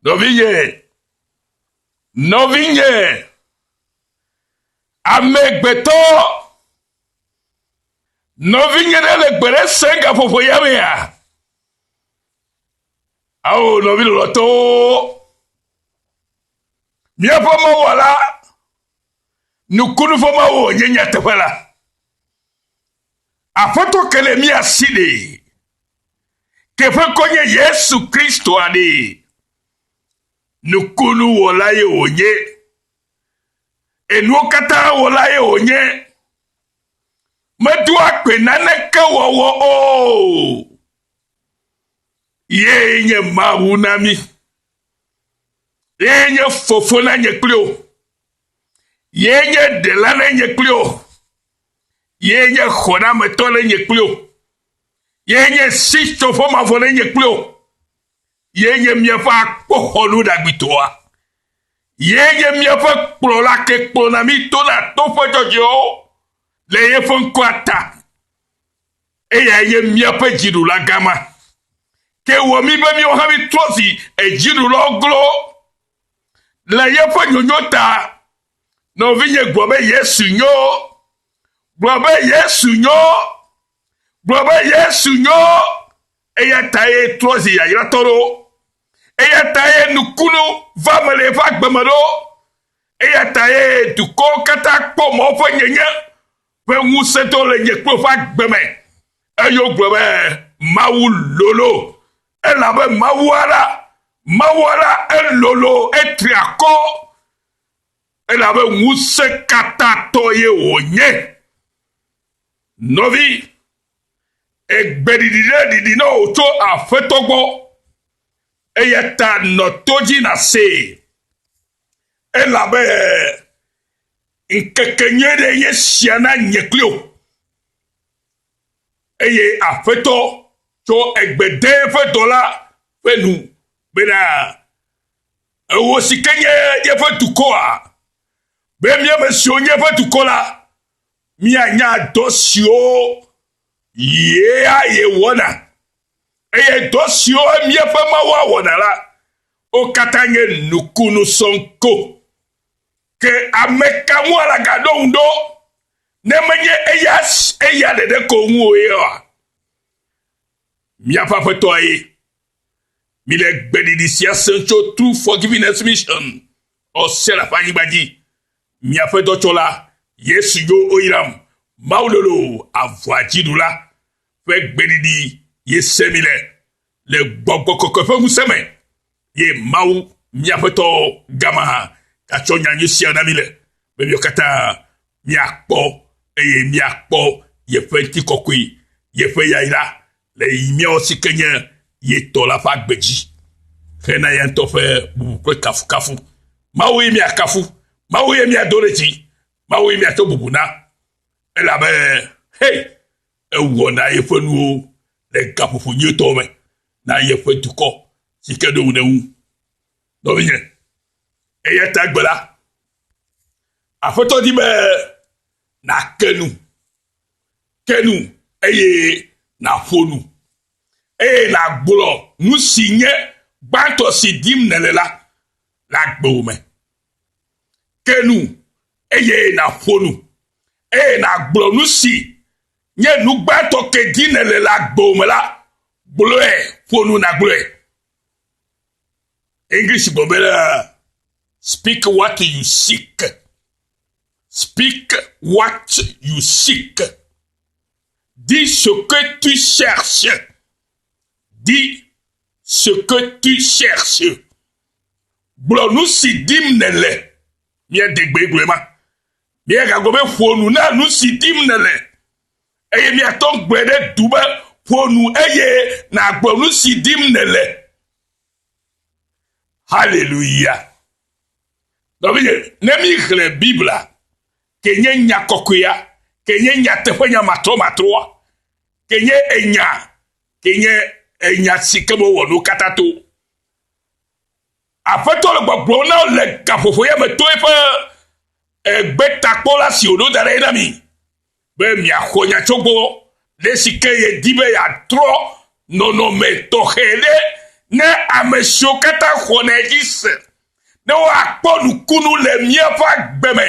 Nɔvinye, nɔvinye, amegbetɔ, nɔvinye ɖe le gbe ɖe se gaƒoƒo ya mea? Ao, nɔvi lɔlɔtɔwo, míaƒe Mawua nukunu ƒe Mawu wònye nyateƒe la. Aƒetɔ ke le mía si ɖe, ke ƒe ŋkɔ nye Yesu Kristoa ɖe. Nukunuwɔla ye wònye. Enuwo katã wɔla ye wònye. Medoa kpe naneke wɔwɔ o. Yee nye Mawu na mí. Yee nye Fofo na nye kpli wò. Yee nye Ɖela na nye kpli wò. Yee nye xɔnametɔ na nye kpli wò. Yee nye sitsoƒe mavɔ na nye kpli wò. Yee nye míaƒe akpoxɔnu ɖagbitɔa. Yee nye míaƒe kplɔla ke kplɔna mí tona toƒe dzɔdzɔewo le yeƒe ŋkɔa ta. Eyae nye míaƒe dziɖula gã ma. Ke wɔ mí be míawo hã mítrɔ zi edziɖulawo glo le yeƒe nyonyo ta. Nɔvinye gblɔ be Yesu nyo. Gblɔ be Yesu nyo. Gblɔ be Yesu nyo. Eya ta ye trɔ zi yayratɔ ɖo. Eya ta ye nukunu va me le eƒe agbe me ɖo. Eya ta ye dukɔwo katã kpɔ mɔ ƒe nyenye ƒe ŋusẽtɔ le nye kple ƒe agbe me. Eye wogblɔ be Mawu lolo. Elabe Mawua la, Mawua la elolo, etri akɔ. Elabe ŋusẽ katã tɔ ye wònye. Nɔvi, egbeɖiɖi ɖe ɖiɖi na wò tso Aƒetɔ gbɔ. Eya ta nɔ to dzi nàsee. Elabe ŋkeke nyui ɖe nye sia na nye kpli wò. Eye Aƒetɔ tso egbe de eƒe dɔla ƒe nu bena, Ewò si ke nye yeƒe dukɔa, be mí ame siwo nye eƒe dukɔ la, míanya dɔ siwo yea yewɔna, eye dɔ siwo míaƒe Mawua wɔna la, wo katã nye nukunu sɔŋ ko. Ke ame ka ŋu alagaɖo ŋu ɖo ne menye eya eya ɖeɖe ko ŋu o ye oa? Míaƒe Aƒetɔa ye. Mile gbeɖiɖi sia sem tso True Forgiveness Mission Ɔsela ƒe anyigba dzi. Miaƒe dɔtsɔla Yesu yo Oiram, Mawu lolo avɔa dziɖula ƒe gbeɖiɖi ye se mi le le gbɔgbɔ kɔkɔe ƒe ŋusẽ me ye Mawu míaƒe tɔ gama gatsɔ nya nyui sia na mi le be miawo katã miakpɔ eye miakpɔ yeƒe ŋutikɔkɔe, yeƒe yayra le míawo si ke nye ye tɔ la ƒe agbe dzi hena ya ŋutɔ ƒe bubu kple kafukafu. Mawu ye miakafu, Mawu ye miado ɖe dzi, Mawu ye miatsɔ bubu na elabe hei ewɔna yeƒe nuwo le gaƒoƒo nyuitɔ me na yeƒe dukɔ si ke ɖo ŋu ɖe eŋu. Nɔvinye, eya ta egbe la, Aƒetɔ di be nàke nu, ke nu eye nàƒo nu eye nàgblɔ nu si nye gbãtɔ si dim nèle la le agbewò me. Ke nu eye nàƒo nu eye nàgblɔ nu si nye nu gbãtɔ ke dim nèle le agbewò me la, gblɔe, ƒo nu nàgblɔe. English gblɔ be speak what you seek. Speak what you seek. Dis ce que tu cherches. Dis ce que tu cherches. Gblɔ nu si dim nèle. Mía degbe gblɔe ma. Míagagblɔ be ƒo nu na nu si dim nèle. Eye míatɔ gblɔe ɖe du be ƒo nu eye nàgblɔ nu si dim nèle. Haleluya. Nɔvinye, ne míxlẽ Biblia, ke nye nya kɔkɔea, ke nye nyateƒenya matrɔmatrɔa, ke nye enya, ke nye enya si ke mewɔ nu katã to. Aƒetɔ le gbɔgblɔm na le gaƒoƒo ya me to eƒe egbetakpɔla si wòɖo da ɖe na mi be miaxɔ nya tso gbɔ ɖe si ke yedi be yeatrɔ nɔnɔme tɔxɛ ɖe Ne ame siwo katã xɔnɛ dzi se, ne woakpɔ nukunu le míaƒe agbe me,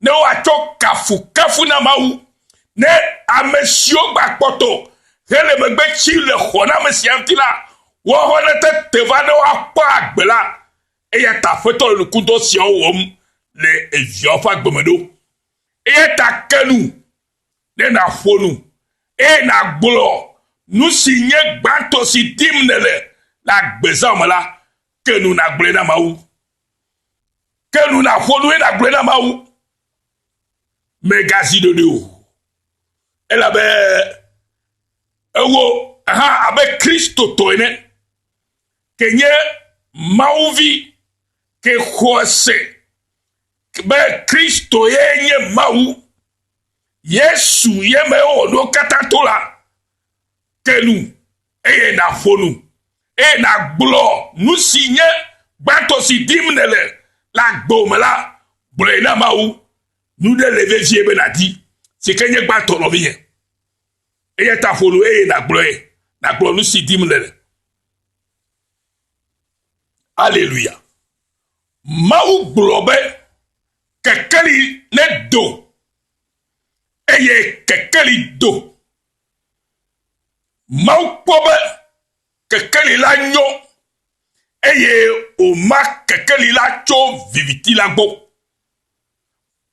ne woatsɔ kafukafu na Mawu, ne ame siwo gbakpɔtɔ hele megbe tsi le xɔname sia ŋuti la, woawo nete te va ne woakpɔ agbe la. Eya ta Aƒetɔ le nukudɔ siawo wɔm le eviawo ƒe agbe me ɖo. Eya ta ke nu ne nàƒo nu eye nàgblɔ nu si nye gbãtɔ si dim nèle le agbezã me la, ke nu nàgblɔe na Mawu. Ke nu nàƒo nu eye nàgblɔe na Mawu. Mègazi ɖoɖoe o, elabe ewò hã abe Kristotɔ ene, ke nye Mawuvi ke xɔe se be Kristo ye nye Mawu, Yesu ye me wowɔ nuwo katã to la, ke nu eye nàƒo nu eye nàgblɔ nu si nye gbãtɔ si dim nèle le agbe me la, gblɔe na Mawu. Nu ɖe le vevie be nàdi si ke nye gbãtɔ nɔvinye. Eya ta ƒo nu eye nàgblɔe, nàgblɔ nu si dim nèle. Aleluya. Mawu gblɔ be kekeli nedo eye kekeli do. Mawu kpɔ be kekeli la nyo eye wòma kekeli la tso viviti la gbɔ.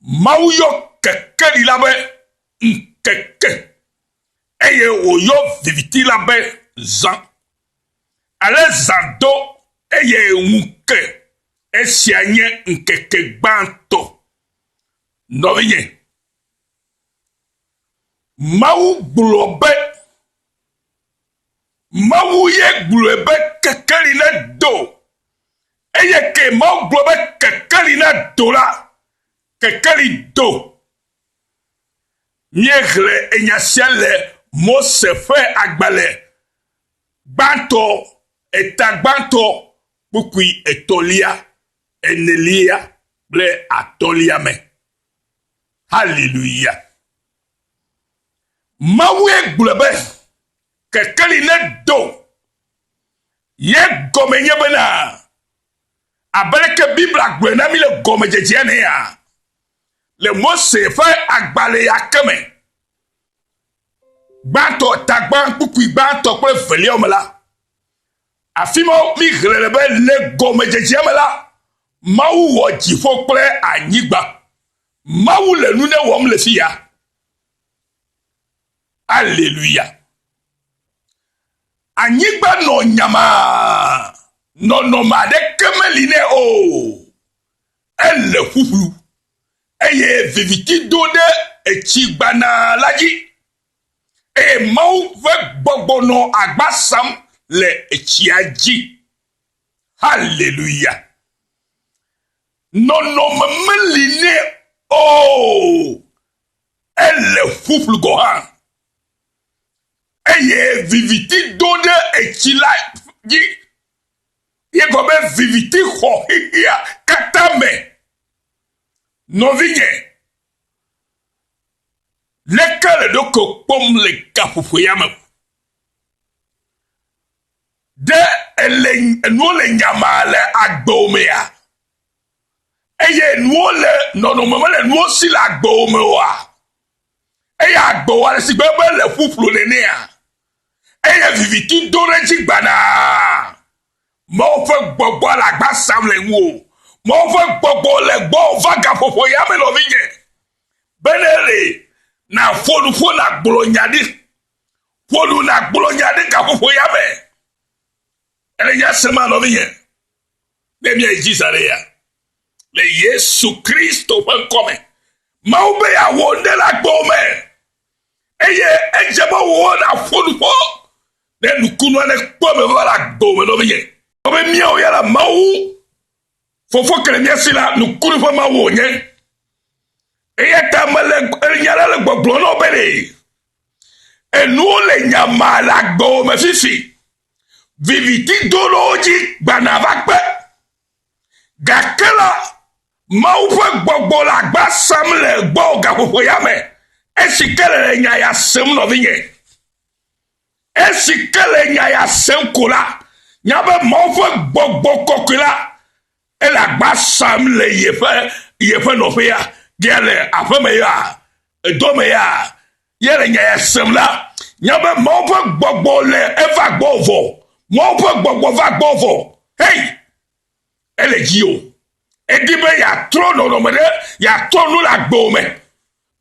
Mawu yɔ kekeli la be ŋkeke eye wòyɔ viviti la be zã. Ale zã do eye ŋu ke. Esia nye ŋkeke gbãtɔ. Nɔvinye, Mawu gblɔ be, Mawu ye gblɔe be kekeli nedo. Eye ke Mawu gblɔ be kekeli nedo la, kekeli do. Míexlẽ enya sia le Mose ƒe agbalẽ gbãtɔ, eta gbãtɔ, kpukpui etɔ̃lia, enelia kple atɔ̃lia me. Haleluya! Mawue gblɔe be kekeli nedo. Ye gɔme nye bena, abe leke Biblia gblɔe na mí le gɔmedzedzea enea, le Mose ƒe agbalẽ ya ke me, gbãtɔ, tagbã, kpukpui gbãtɔ kple evelia me la, afi ma míxlẽ le be le gɔmedzedzea me la, Mawu wɔ dziƒo kple anyigba. Mawu le nu ne wɔm le fi ya. Aleluya. Anyigba nɔ nyamaa, nɔnɔme aɖeke meli nɛ o. Ele ƒuƒlu eye viviti do ɖe etsi gbanaa la dzi. Eye Mawu ƒe gbɔgbɔ nɔ agba sam le etsia dzi. Haleluya! Nɔnɔme meli nɛ o. Ele ƒuƒlu gɔ̃ hã. Eye viviti do ɖe etsi la dzi. Ye gɔme be viviti xɔ xexea katã me. Nɔvinye, leke le ɖokuiwò kpɔm le gaƒoƒo ya me? Ɖe ele enuwo le nyamaa le agbewò mea? Eye nuwo le nɔnɔme mele nuwo si le agbewò me oa? Eye agbewò le sigbe be le ƒuƒlu nenea? Eye viviti do ɖe edzi gbanaa? Mawu ƒe gbɔgbɔ le agba sam le ŋuwò. Mawu ƒe gbɔgbɔ le gbɔwò va gaƒoƒo ya me nɔvinye. Be ne le nàƒo nu ƒo nàgblɔ nya ɖi. Ƒo nu nàgblɔ nya ɖi gaƒoƒo ya me. Ele nya sema nɔvinye. Ne míayi dzi zã ɖe ya. Le Yesu Kristo ƒe ŋkɔ me. Mawu be yeawɔ ŋɖe le agbewò me. Eye edze be wò nàƒo nu ƒo. Ne nukunua nekpɔ eme va le agbewò me nɔvinye. Be míawo ya la Mawu Fofo ke le mía si la, nukunu ƒe Mawu wònye. Eya ta mele nya la le gbɔgblɔ na wò be ɖe enuwo le nyamaa le agbewò me fifi. Viviti do ɖe wo dzi gbana va kpe. Gake la, Mawu ƒe gbɔgbɔ le agba sam le gbɔwò gaƒoƒo ya me. Esi ke le nya ya sem nɔvinye. Esi ke le nya ya sem ko la, Nya be Mawu ƒe gbɔgbɔ kɔkɔe la ele agba sam le yeƒe yeƒe nɔƒea, ya le aƒeme ya, edɔ me ya, ye le nya ya sem la, nya be Mawu ƒe gbɔgbɔ le eva gbɔ vɔ. Mawu ƒe gbɔgbɔ va gbɔ vɔ. Hei! Ele dzi o. Edi be yeatrɔ nɔnɔme ɖe, yeatrɔ nu le agbewò me.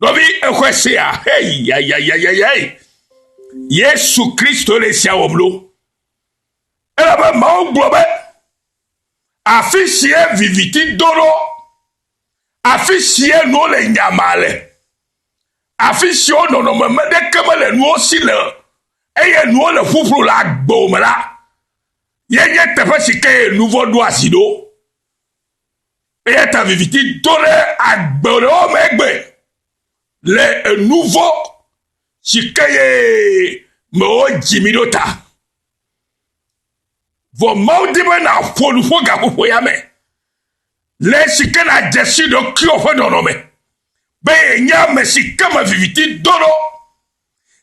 Nɔvi, exɔe sea? Hei, yayayayayay. Yesu Kristo le esia wɔm ɖo. Elabe Mawu gblɔ be, afi sie viviti do ɖo, afi sie nuwo le nyamaa le, afi siwo nɔnɔme me ɖeke mele nuwo si le eye nuwo le ƒuƒlu le agbewò me la, ye nye teƒe si ke nuvɔ̃ ɖo asi ɖo. Eya ta viviti do ɖe agbe ɖewo me egbe le enuvɔ̃ si ke ye me wodzi mi ɖo ta. Vɔ Mawu di be nàƒo nu ƒo gaƒoƒo ya me le esi ke nàdze si ɖokuiwò ƒe nɔnɔme be yenye ame si ke me viviti do ɖo.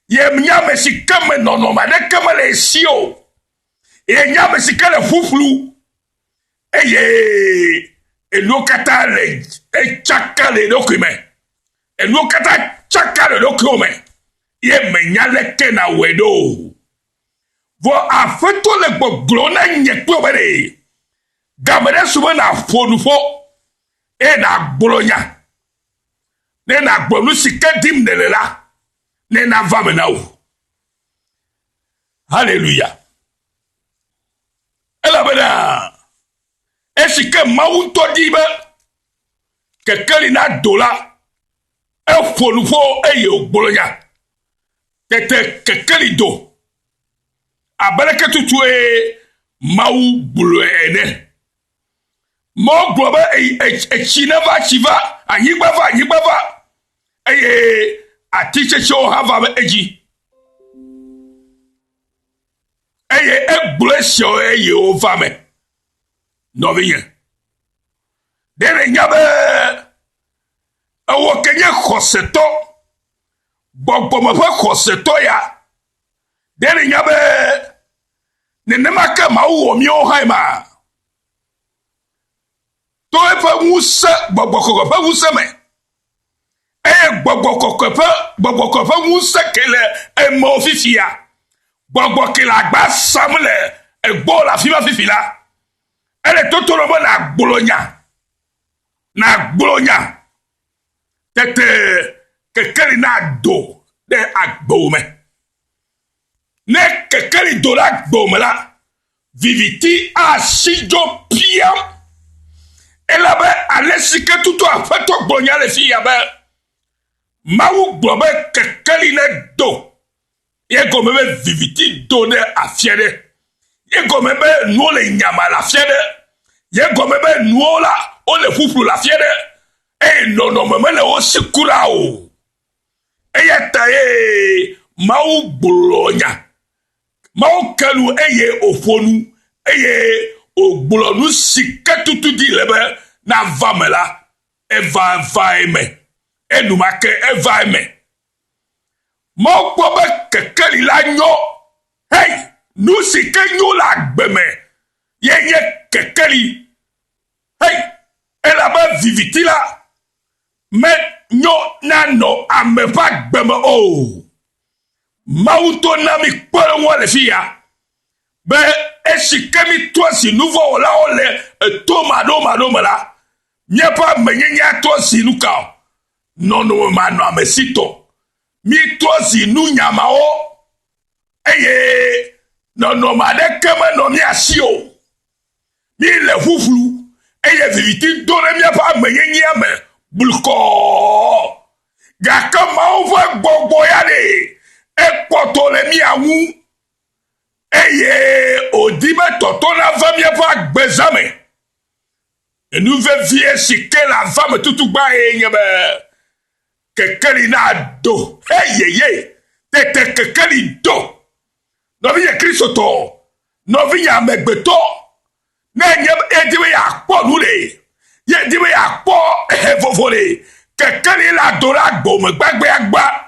Yenye ame si ke me nɔnɔme aɖeke mele esi o. Yenye ame si ke le ƒuƒlu eye enuwo katã le etsaka le eɖokui me. Enuwo katã tsaka le eɖokuiwo me ye menya leke nàwɔe ɖo o. Vɔ Aƒetɔ le gbɔgblɔm na nye kple wò be ɖe game ɖe su be nàƒo nuƒo eye nàgblɔ nya. Ne nàgblɔ nu si ke dim nèle la, ne nava me na wò. Haleluya. Elabena esi ke Mawu ŋutɔ di be kekeli nado la, eƒo nuƒo eye wògblɔ nya. Tete kekeli do abe leke tutue Mawu gblɔe ene. Mawu gblɔ be etsi neva, tsi va, anyigba va, anyigba va, eye atitsetsewo hã va edzi. Eye egblɔ esiawo eye wova me. Nɔvinye, ɖe nènya be ewɔ ke nye xɔsetɔ, gbɔgbɔme ƒe xɔsetɔ ya? Ɖe nènya be nenema ke Mawu wɔ míawo hãe ma? To eƒe ŋusẽ, gbɔgbɔ kɔkɔe ƒe ŋusẽ me. Eye gbɔgbɔ kɔkɔe ƒe gbɔgbɔ kɔkɔe ƒe ŋusẽ ke le emewo fifia. Gbɔgbɔ ke le agba sam le egbɔ le afi ma fifi la. Ele toto nɔ be nàgblɔ nya. Nàgblɔ nya. Tete kekeli nado ɖe agbewò me. Ne kekeli do ɖe agbewò me la, viviti asi dzo piam. Elabe ale si ke tutu Aƒetɔ gblɔ nya le fi ya be, Mawu gblɔ be kekeli nedo. Ye gɔme be viviti do ɖe afia ɖe. Ye gɔme be nuwo le nyama le afia ɖe. Ye gɔme be nuwo la wole ƒuƒlu le afia ɖe eye nɔnɔme mele wo si kura o. Eya ta ye Mawu gblɔ nya. Mawu ke nu eye wòƒo nu eye wògblɔ nu si ke tutu di le be nava me la, eva va eme. Enumake eva eme. Mawu kpɔ be kekeli la nyo. Hei, nu si ke nyo le agbe me ye nye kekeli. Hei, elabe viviti la menyo nanɔ ame ƒe agbe me o. Mawu to na mi kpɔɖeŋua le fi ya be esi ke mi trɔ zi nuvɔ̃wɔlawo le eto maɖomaɖo me la, míaƒe amenyenyea trɔ zi nuka o? Nɔnɔme manɔamesitɔ. Mítrɔ zi nunyamawo eye nɔnɔme aɖeke menɔ mía si o. Míele ƒuƒlu eye viviti do ɖe míaƒe amenyenyea me blukɔɔ. Gake Mawu ƒe gbɔgbɔ ya ɖe, ekpɔtɔ le mía ŋu eye wòdi be tɔtɔ nava míaƒe agbezã me. Enu vevie si ke le ava me tutugbae nye be kekeli nado. Eyeye! Tete kekeli do. Nɔvinye Kristotɔ, nɔvinye amegbetɔ, ne enye edi be yeakpɔ nu ɖe, yedi be yeakpɔ ehe vovo ɖe, kekeli la do ɖe agbo me gbagbeagba.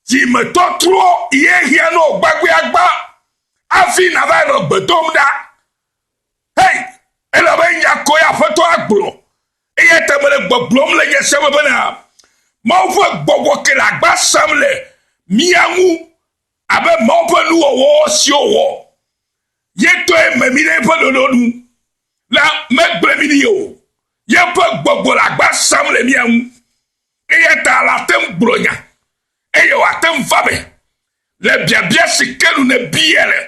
Dzimetɔtrɔ ye hiã nɔ gbagbeagba. Hafi nàva nɔ gbe dom ɖa. Hei, elabe nya koe Aƒetɔ agblɔ. Eya ta mele gbɔgblɔm le nye se me bena, Mawu ƒe gbɔgbɔ ke le agba sam le mía ŋu abe Mawu ƒe nuwɔwɔ siwo wɔ ye tɔe me mí ɖe eƒe ɖoɖo nu la megblẽ mí ɖi o. Yeƒe gbɔgbɔ le agba sam le mía ŋu. Eya ta la te ŋu gblɔ nya eye wòate ŋu va me le biabia si ke nu nèbia le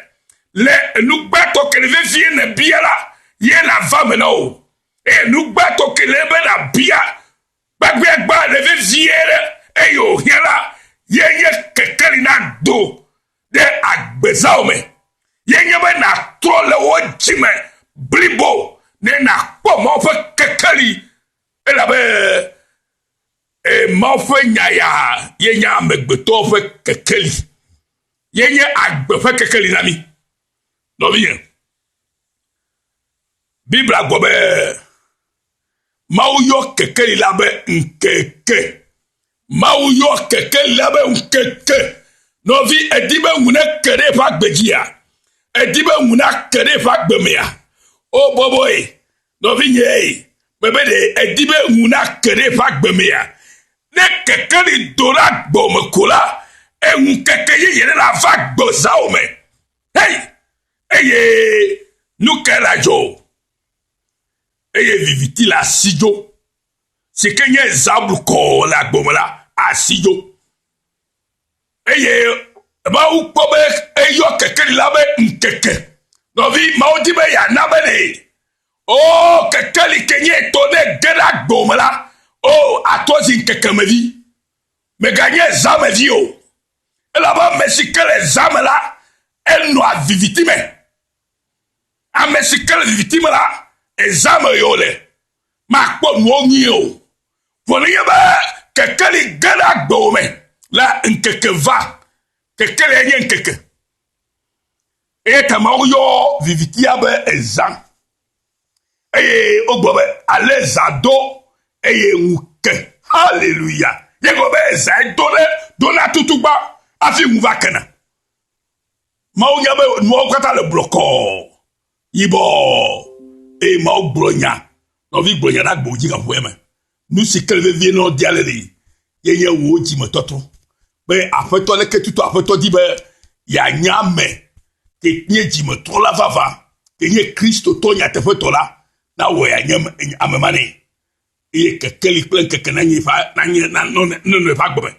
le enu gbãtɔ ke le vevie nèbia la ye nava me na wò. Eye nu gbãtɔ ke le be nàbia gbagbiagba le vevie ɖe eye wòhiã la ye nye kekeli nado ɖe agbezãwo me. Ye nye be nàtrɔ le wò dzi me blibo ne nàkpɔ Mawu ƒe kekeli elabe e, Mawu ƒe nya ya ye nye amegbetɔ ƒe kekeli. Ye nye agbe ƒe kekeli na mí. Nɔvinye, Biblia gblɔ be Mawu yɔ kekeli la be ŋkeke. Mawu yɔ kekeli la be ŋkeke. Nɔvi, èdi be ŋu neke ɖe eƒe agbe dzia? Èdi be ŋu nake ɖe eƒe agbe mea? O bɔbɔe, nɔvinye, mebe ɖe èdi be ŋu nake ɖe eƒe agbe mea? Ne kekeli do ɖe agbe me ko la, eŋukeke yeye ɖe la va gbezãwo me. Hei! Eye nu kae la dzɔ? Eye viviti le asi dzo, si ke nye zã blukɔɔ le agbo me la, asi dzo. Eye Mawu kpɔ be eyɔ kekeli la be ŋkeke. Nɔvi, Mawu di be yeana be ne o kekeli ke nye tɔ ne ge ɖe agbo me la, o atrɔ zi ŋkeke me vi. Meganye zã me vi o. Elabe ame si ke le zã me la, enɔa viviti me. Ame si ke le viviti me la, ezã me ye wòle. Makpɔ nuwo nyuie o. Vɔ nenye be kekeli ge ɖe agbewò me la, ŋkeke va. Kekelia nye ŋkeke. Eya ta Mawu yɔ vivitia be ezã. Eye wogblɔ be ale zã do eye ŋu ke. Haleluya! Ye gblɔ be ezãe do ɖe dona tutugba hafi ŋu va kena. Mawu nya be nuawo katã le blɔkɔɔ, yibɔɔ eye Mawu gblɔ nya. Nɔvi gblɔ nya ɖe agbo dzi gaƒoƒoa me. Nu si ke le vevie na wò ale ɖe ye nye wò dzimetɔtrɔ. Be Aƒetɔ leke tutu Aƒetɔ di be yeanya ame ke nye dzimetrɔla vavã, ke nye Kristotɔ nyateƒetɔ la, nawɔ yeanye ame ma nɛ. Eye kekeli kple ŋkeke nanye eƒe nanye nanɔ nenɔ eƒe agbe me.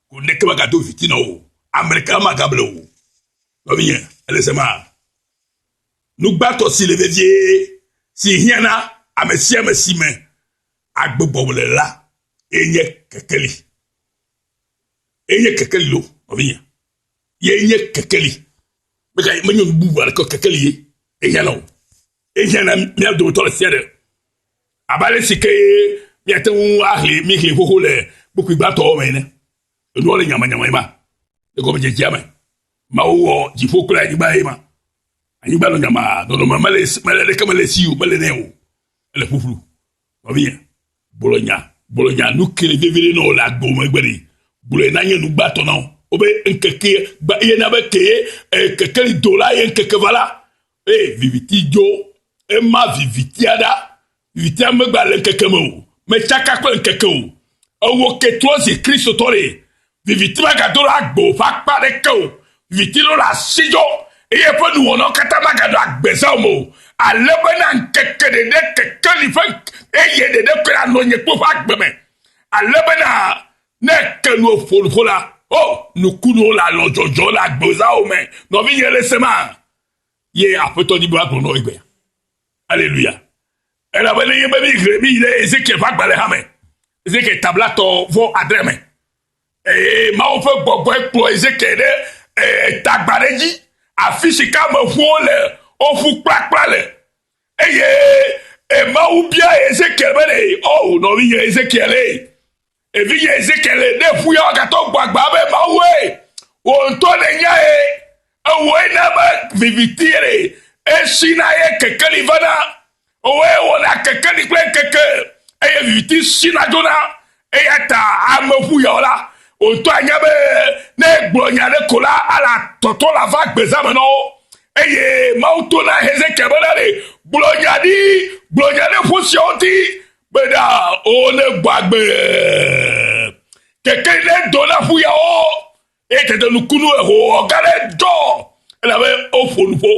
Ko neke magado viviti na wò o. Ame ɖeke magable wò o. Nɔvinye, ele se ma. Nu gbãtɔ si le vevie si hiã na ame sia ame si me agbegbɔgbɔ le la ye nye kekeli. Ye nye kekeli lo, nɔvinye. Ye nye kekeli. Mega menye nu bubu aɖeke kekeli ye ehiã na o. Ehiã na mía dometɔ ɖe sia ɖe. Abe ale si ke míate ŋu ahlẽ míhlẽ xoxo le kpukpui gbãtɔwo me ene. Enuwo le nyamanyama ye ma le gɔmedzedzea me. Mawu wɔ dziƒo kple anyigba ye ma. Anyigba nɔ nyamaa, nɔnɔme mele mele ɖeke mele esi o, mele nɛ o. Ele ƒuƒlu. Nɔvinye, gblɔ nya, gblɔ nya, nu ke le vevi ɖe na wò le agbe megbe ɖi. Gblɔe na nye nu gbãtɔ na wò. Wobe ŋkeke gba ye na be ke ye e, kekeli do la ye ŋkeke va la. Eye viviti dzo. Ema vivitia ɖa. Vivitia megba le ŋkeke me o. Metsaka kple ŋkeke o. Ewɔ ke trɔ zi Kristotɔ ɖe. Viviti magado ɖe agbe ƒe akpa aɖeke o. Viviti ɖo le asi dzo eye eƒe nuwɔnawo katã magaɖo agbezãwo me o. Ale bena ŋkeke ɖeɖe kekeli ƒe eye ɖeɖe koe anɔ nye kple ƒe agbe me. Ale bena ne eke nu ƒo nuƒo la, o nukunuwo le alɔ dzɔdzɔ le agbezãwo me. Nɔvinye le sema ye Aƒetɔ di be woagblɔ nɔ egbea. Aleluya. Elabe nenye be míxlẽ míyi ɖe Ezekiel ƒe agbalẽ hã me, Ezekiel ta blatɔ vɔ adre me, eye Mawu ƒe gbɔgbɔe kplɔ Ezekiel ɖe e, tagba ɖe dzi, afi si ke ame ƒuwo le, woƒu kplakpla le. Eye e, Mawu bia Ezekiel be ɖe, o nɔvinye Ezekiel e, evinye Ezekiel ne ƒu ya woagatɔ gbɔ agba be Mawue, wò ŋutɔ nènyae, ewòe na be viviti ɖe esina ye kekeli vana, ewòe wɔna kekeli kple ŋkeke eye viviti sina dzona. Eya ta ame ƒu yawo la, wò ŋutɔ anya be ne egblɔ nya ɖe ko la, ala tɔtɔ la va gbezã me na wo. Eye Mawu to na Hezekiel bena ɖe, gblɔ nya ɖi, gblɔ nya ɖe ƒu siawo ŋuti bena wone gbɔ agbe. Kekeli ne do na ƒu yawo eye tete nukunu ehowɔ gã ɖe dzɔ elabe woƒo nu ƒo.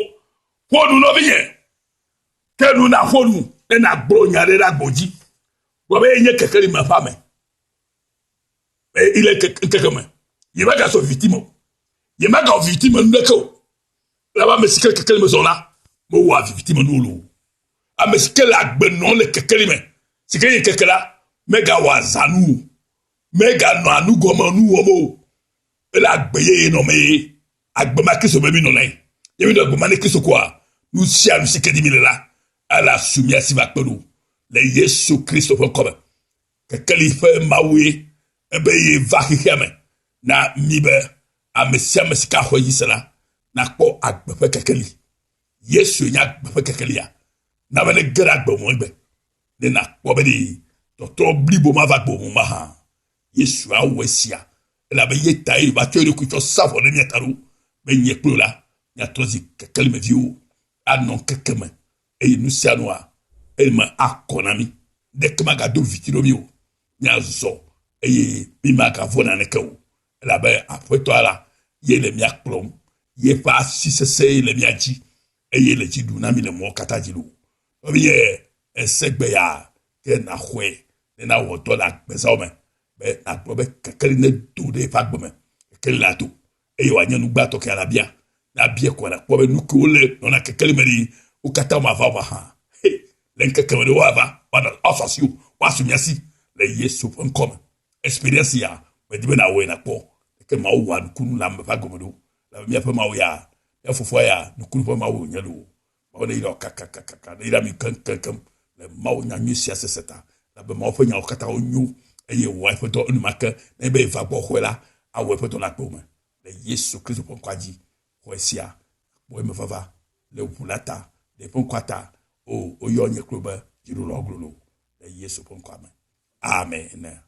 Ƒo nu nɔvinye. Ke nu naƒo nu ne nàgblɔ nya ɖe ɖe agbo dzi. Gblɔ be yenye kekeli me ƒe ame. Eye le ŋkeke me, yemegazɔ viviti me o. Yemegawɔ viviti me nu ɖeke o. Elabe ame si ke le kekeli me zɔ la, mewɔa viviti me nuwo loo. Ame si ke le agbe nɔm le kekeli me, si ke nye keke la, megawɔa zãnu o. Meganɔa nugɔme nu wɔm o. Ele agbe yeye nɔmee. Agbe ma Kristo be mi nɔ nae. Ye mi nɔ agbe ma ne Kristo koa, nu sia nu si ke di mi le la, ala su mia si va kpe ɖo le Yesu Kristo ƒe ŋkɔ me. Kekeli ƒe Mawue ebe ye va xexea me na mi be ame sia ame si ke axɔ edzi se la nakpɔ agbe ƒe kekeli. Yesu nye agbe ƒe kekelia. Na be ne ge ɖe agbe me egbe ne nakpɔ be ɖe tɔtrɔ blibo ma va agbe me mahã. Yesu awɔ esia elabe ye tae wòva tsɔ eɖokui tsɔ sa vɔ ɖe mía ta ɖo be nye kple wò la míatrɔ zi kekelimeviwo anɔ ŋkeke me eye nu sia nua eme akɔ na mí. Ɖeke magado viviti ɖo mí o. Míazɔ eye mí magavɔ̃ naneke o elabe Aƒetɔa la ye le mía kplɔm. Yeƒe asi sesẽ le mía dzi eye le dzi ɖum na mí le mɔwo katã dzi loo. Nɔvinye, èse gbe ya ke nàxɔe ne nawɔ dɔ le agbezawo me be nàgblɔ be kekeli nedo ɖe yeƒe agbe me. Kekeli la do eye wòanye nu gbãtɔ ke nàbia. Ne abia koa, nàkpɔ be nu kewo le nɔna kekeli me ɖi, wo katã womava o mahã. He, le ŋkeke me ɖe woava, woanɔ, woasu asiwò, woasu mía si le Yesu ƒe ŋkɔ me. Experience ya, medi be nàwɔe nàkpɔ leke Mawu wɔa nukunu le ame ƒe agbe me ɖo. Elabe míaƒe Mawu ya, mía Fofoa ya, nukunu ƒe Mawu wònye loo. Mawu neyra wò kakakakaka, neyra mi keŋkeŋkeŋ le Mawu nya nyui sia sese ta. Elabe Mawu ƒe nyawo katã wonyo eye wòwɔa eƒe dɔ enumake. Nenye be eva gbɔ xɔe la, awɔ eƒe dɔ le agbewò me. Le Yesu Kristo ƒe ŋkɔa dzi, xɔ esia, kpɔ emevava le ʋu la ta, le eƒe ŋkɔa ta. O, woyɔ nye kple wò be dziɖulawo glolo le Yesu ƒe ŋkɔa me. Amen.